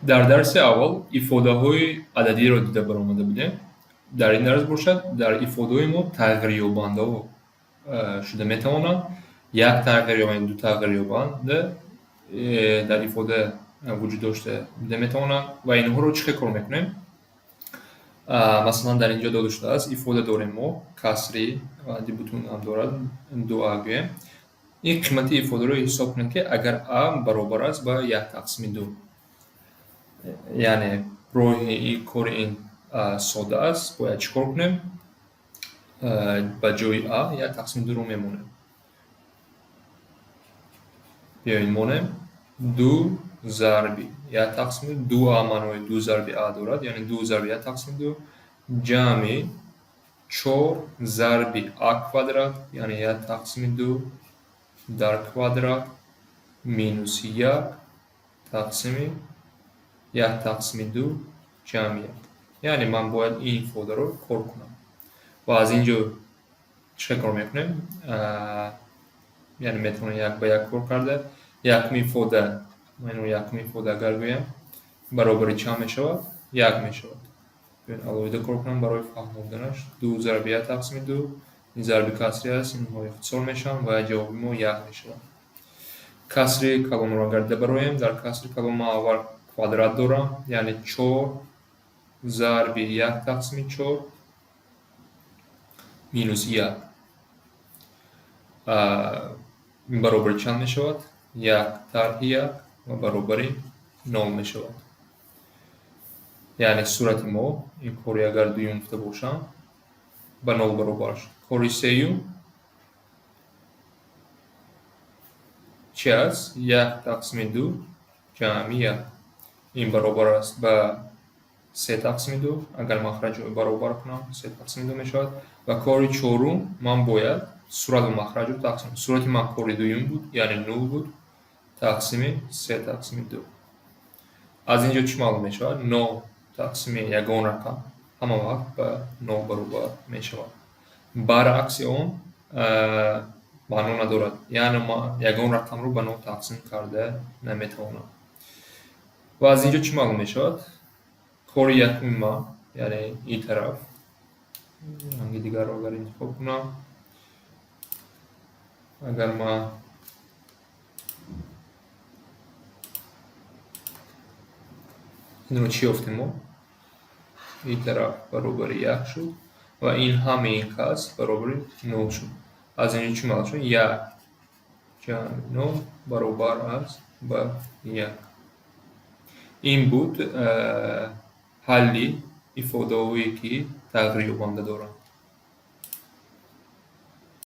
Дар дарси аввал ифодаҳои ададиро дида баромада будем. Дар ин дарс бошад, дар ифодаҳои мо тағйирёбандаҳо шуда метавонанд. Як тағйирёбанда, ду тағйирёбанда дар ифода вуҷуд дошта буда метавонанд ва инҳоро чӣ хел кор мекунем? Масалан, дар ин ҷо дода шудааст, ифода дорем мо, касри ди бутун ҳам дорад, 2а гӯем. Ин қимати ифодаро ҳисоб кунед, ки агар а баробар аст ба як тақсими ду. Яъне роҳи кори ин сода аст, бояд чӣ кор кунем? Ба ҷои а як тақсими дуро мемонем. Биёед монем ду зарби як тақсими ду, а маънои ду зарби а дорад, яъне ду зарби як тақсими ду ҷамъи чор зарби а квадрат, яъне як тақсими ду дар квадрат минус як тақсими як тақсими ду ҷамъи як. Яъне ман бояд ин ифодаро кор кунам. Ва аз ин ҷо чӣ кор мекунем? Яъне метавонем як ба як кор карда, якум ифода, ман инро якум ифода агар гӯям, баробари чанд мешавад? Як мешавад. Биёед алоҳида кор кунам барои фаҳмонданаш. Ду зарби як тақсими ду, ин зарби касри аст, инҳо ихтисор мешаванд ва ҷавоби мо як мешавад. Касри калонро агар дида бароем, дар касри калон ман аввал квадрат дорам, яъне чор зарби як тақсими чор минус як. Ин баробари чанд мешавад? Як тарҳи як ва баробари нол мешавад. Яъне сурати мо, ин кори агар дуюм гуфта бошам, ба нол баробар шуд. Кори сеюм чи аст? Як тақсими ду ҷамъи як. Ин баробар аст ба се тақсими ду. Агар махраҷро баробар кунам, се тақсими ду мешавад. Ва кори чорум ман бояд сурат ва махраҷро тақсим кунам. Сурати ман кори дуюм буд, яъне нул буд, тақсими се тақсими ду. Аз ин ҷо чӣ маълум мешавад? Нол тақсими ягон рақам ҳама вақт ба нол баробар мешавад. Баръакси он маъно надорад. Яъне ман ягон рақамро ба нол тақсим карда наметавонам. Ва аз ин ҷо чӣ маълум мешавад? Кори якуми ман, яъне ин тараф, ранги дигарро агар интихоб кунам, агар ман инро чӣ ёфтем мо? Ин тараф баробари як шуд ва ин ҳамаи ин каср баробари нол шуд. Аз ин ҷо чӣ маълум шуд? Як ҷамъи нол баробар аст ба як. Ин буд ҳалли ифодаҳое, ки тағйирёбанда доранд.